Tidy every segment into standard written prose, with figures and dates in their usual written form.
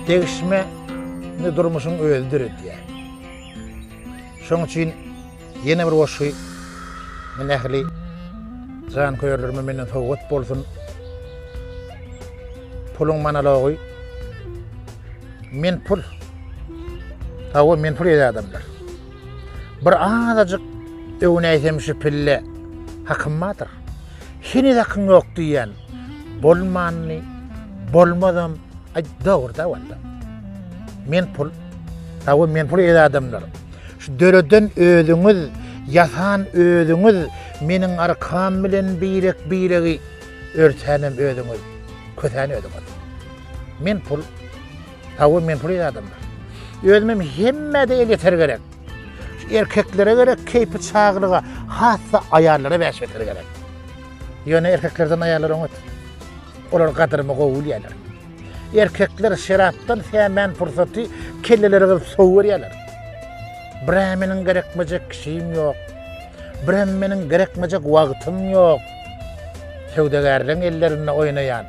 Degişme ni durmuşyň özi döredýär. Şoň üçin ýene bir goşgy men ähli janköýerlerime menden sowgat bolsun. Puluň monology. Men pul. Hawa, men pul ýedi adamlar. Bir azajyk öwünäýsem şu pille hakym bardyr. Heniz hakyň ýok diýýän bolmandy, bolmazam. Aý, dogry-da walla. Men pul. Hawa, men pul ýedi adamlar. Şu döreden özüňiz, ýasan özüňiz, meniň arkam bilen birek-biregi örtänem özüňiz, kösän özüňiz. Men pul. Hawa, men pul adamlar. Özümem hemmä-de elýeter gerek. Şu erkeklere gerek keýpi çaglyga, has-da aýallara bäşbeter gerek. Ýöne erkeklerden aýallar oňat. Olar gadyrymy gowy bilýärler. Erkekler şerapdan sämän pursaty kelleleri gyzyp sowuberýärler. Birä meniň gerekmejek kişim ýok. Birem meniň gerekmejek wagtym ýok. Söwdagärleň ellerinde oýnaýan.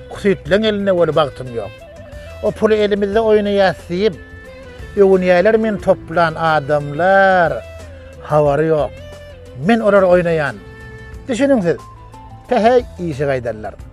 Husytlaň elinde weli bagtym ýok. O puly elimizde oýnaýas diýip, öwünýäler men toplan adamlar, habary ýok. Men olary oýnaýan. Düşüniň siz. Päheý, işe gaýdanlar.